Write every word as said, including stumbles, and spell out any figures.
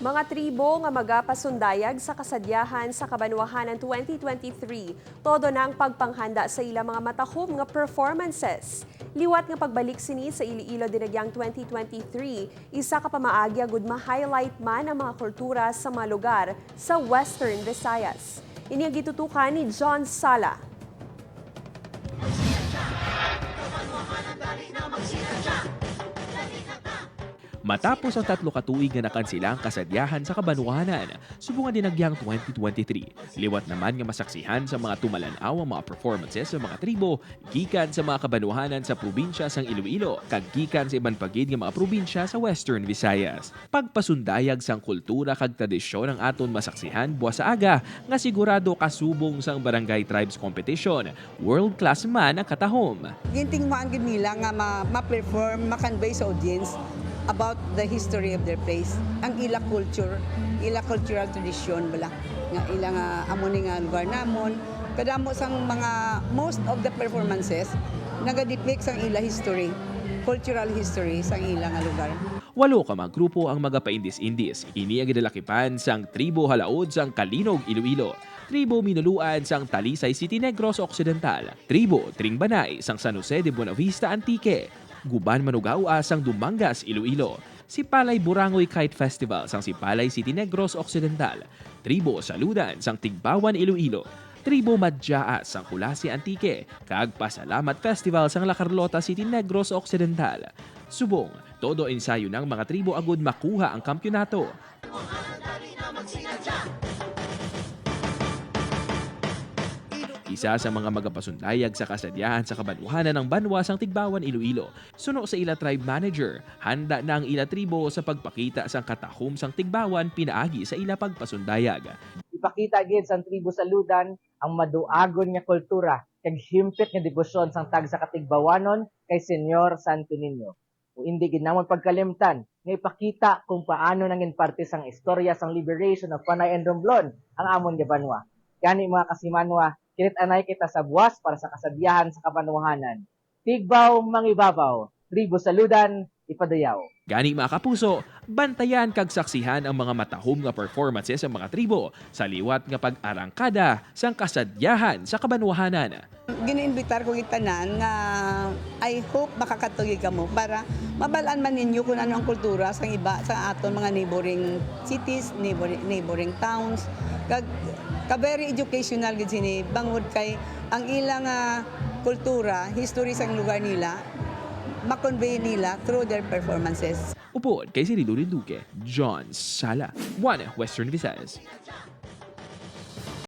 Mga tribo nga magapasundayag sa kasadyahan sa kabanwahanan twenty twenty-three, todo na ang pagpanghanda sa ila mga matahom nga performances. Liwat nga pagbalik sini sa Iloilo Dinagyang twenty twenty-three, isa ka pamaagi agud ma-highlight man ang mga kultura sa mga lugar sa Western Visayas. Ini ang gitutukan ni John Sala. Matapos ang tatlo ka tuig nga nakansila ang kasadyahan sa kabanwahanan, subong nga Dinagyang twenty twenty-three, liwat naman nga masaksihan sa mga tumalan-aw ang mga performances sa mga tribo gikan sa mga kabanwahanan sa probinsya sang Iloilo kag gikan sa iban pa gid nga mga probinsya sa Western Visayas. Pagpasundayag sang kultura kag tradisyon ang aton masaksihan buwas sa aga nga sigurado kasubong sang Barangay Tribes Competition, world class man ang katahom. Gintinguhaan gid nila nga ma-, ma-perform, ma-convey sa audience about the history of their place, ang ila culture, ila cultural tradition bala, nga ila nga amo ni nga lugar namon. Kadamo sang mga, most of the performances nagadepict sang ila history, cultural history sang ila nga lugar. Walo ka mga grupo ang magapaindis-indis. Ini ang ginalakipan sang tribo Halaod sang Calinog, Iloilo, tribo Minuluan sang Talisay City, Negros Occidental, tribo Tringbanay sang San Jose de Buenavista, Antique, Guban Manugawa sang Dumangas, Iloilo, Sipalay Burangoy Kite Festival sang Sipalay City, Negros Occidental, tribo Saludan sang Tigbawan, Iloilo, tribo Madyaas sang Culasi, Antique, kag Pasalamat Festival sang La Carlota City, Negros Occidental. Subong, todo ensayo na ang mga tribo agud makuha ang kampiyonato. Isa sa mga magapasundayag sa kasadyahan sa kabanwahanan ang banwa sang Tigbawan, Iloilo. Suno sa ila tribe manager, handa na ang ila tribo sa pagpakita sang katahom sang Tigbawan pinaagi sa ila pagpasundayag. Ipakita gid sang tribo Saludan ang maduagon nga kultura kag himpit nga debosyon sang tagsa ka Tigbawanon kay Señor Santo Niño. Ug indi gid namon pagkalimtan nga ipakita kung paano nangin parte sang istorya sang liberation of Panay and Romblon ang amon nga banwa. Gani, mga kasimanwa, kilit-anay kita sa buwas para sa kasadyahan sa kabanwahanan. Tigbaw mangibabaw, tribo Saludan ipadayaw. Gani, mga kapuso, bantayan kag saksihan ang mga matahom nga performances sang mga tribo sa liwat nga pag-arangkada sang kasadyahan sa kabanwahanan. Ginainbitar ko gid tanan nga I hope makakatuyag kamo para mabal-an man ninyo kung ano ang kultura sang iba sa aton mga neighboring cities, neighboring, neighboring towns. Kag ka very educational gid sini bangod kay ang ila nga kultura, history sang lugar nila, ma-convey nila through their performances. Upod kay Cirilo Rinduque, John Sala, One Western Visayas.